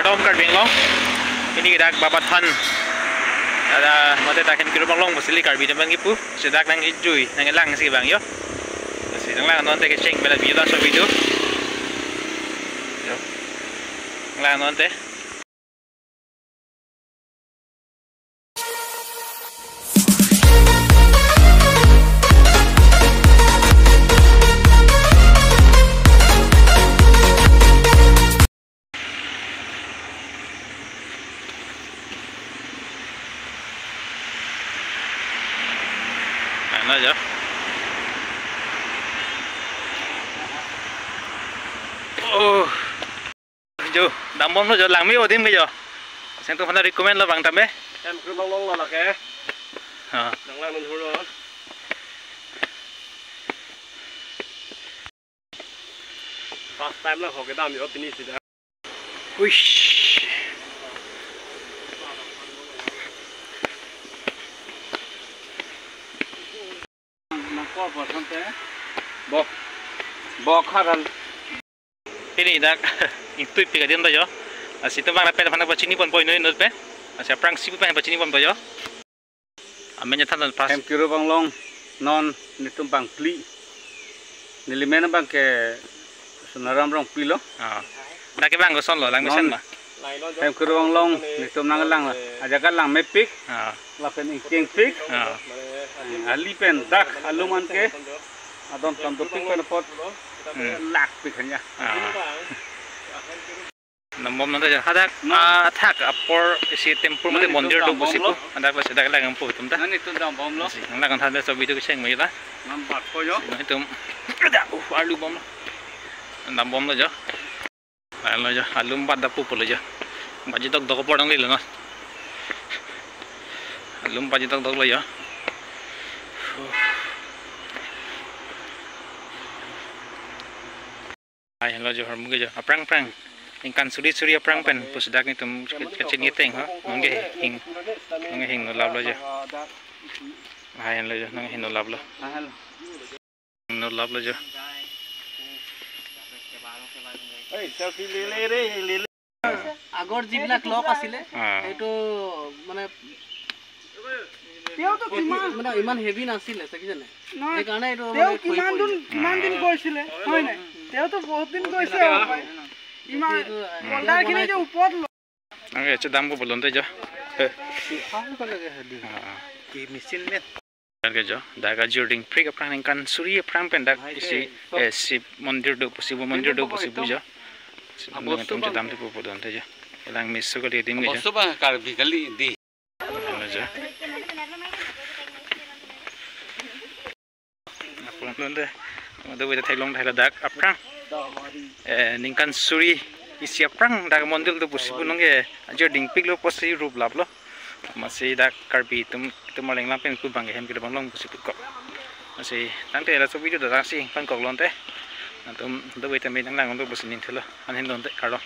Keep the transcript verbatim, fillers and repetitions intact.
Tom Karbi Anglong. Pini ke dak Babathan. Ada mate dak Hemkiru Banglong pusi ili Karbi atum aphan kipu. Si dak nangkejui, nangkelang si bang jo. Si nanglang non te kecheng bela video laso video. Jo. Nanglang non te. Ano jo? Oh. Jo, dambomlo jo, langme adim ke jo. Sengtu aphan recommend lo bang tame. Hemkiru Banglong lo lake. Ha. Nanglang non hurlo. First time lang ho kedam jo pini sida. Uish. Nangkor bor tangte. Bok. Bok haral. Pini dak ingtuipik adim ta jo. Lasi itum bang rapet aphan pachini ponpo inut inut pen. Lasi aphrangsi pen pachini ponpo jo. Amen ya than pas. Hemkiru Banglong non netum bangphli. Neli men abang ke Sonaram Rongpi lo. Ah. Dak ke bang koson lo, lang mesen ma. Hemkiru Banglong netum nanglang la. Ajat ke langmepik. Ah. Lapen ingtingpik. Ah. Eh, ali pen dak alum an ke. Adon tam dopik pen apot. Hmm. Lakpik hanya. Ah. Dambomlo ta jo. Hadak, non. Ah, thak apor isi tempur mate non, mondir itum do dambomlo pusi pu. Hadak lasi dak lang po itum ta. Non itum dambomlo. Si, nanglang than laso video kecheng me ta. Nang bat po jo. Si, non itum. Ada, uh, arlu bomlo. Dambomlo jo. Arlo jo, alum bat dak pupo lo jo. Baji dokdok apor dang lilo non. Alum baji dokdok lo jo. Hai, henlo jo, hormu ke jo, aphrang aphrang. Ningkan suri suri aphrang pen pusi dak netum ke-, kechini teng ho. Nonke hing, nonke hingno laplo jo. Hai, henlo jo, nonke hingno laplo. Hingno laplo jo. এই, selfie লে লে রে, লে লে। আগৰ যিবিলাক লক আছিলে, অ। সেইটো মানে তেওঁতো কিমান মানে ইমান হেভি নাছিলে, চাকিছে নাই? নহয়, সেইকাৰণে এইটো তেওঁ মানে খহি কিমান দিন, পৰিলে। কিমান দিন অ। গৈছিলে, হয় নাই? তেওঁতো বহুত দিন গৈছে আৰু। ইমান এইটো, বল্ডাৰখিনি যে ওপৰত ল- Ang eche dam ko bolon te jo. He. Sihal ko lage hadi. Ah. Ki machine men. Dak ke jo, dak ajor dingprik aphrang ningkan suri aphrang pen dak isi, eh, Shiv mondir do, Shiv mondir do, Shiv pujo. Shiv mondir tum dam tu pupo don te jo. Elang miso kali adim ke jo. Abosto bang Karbi kali di. Ano jo. Aphrang lonte, madu beda theklong thai ladak aphrang. Eh, ningkan suri isi aphrang dak mondir do pusi pu nonke ajor dingpik lo pusi rup laplo. Amatsi dak Karbi atum, atum arleng lang pen ku bang hem kilo bang long pusi pu kok. Amatsi tangte laso video dak si pangkok lonte. Atum do beta me nanglang do pusi ning thelo. An hin lonte kardom.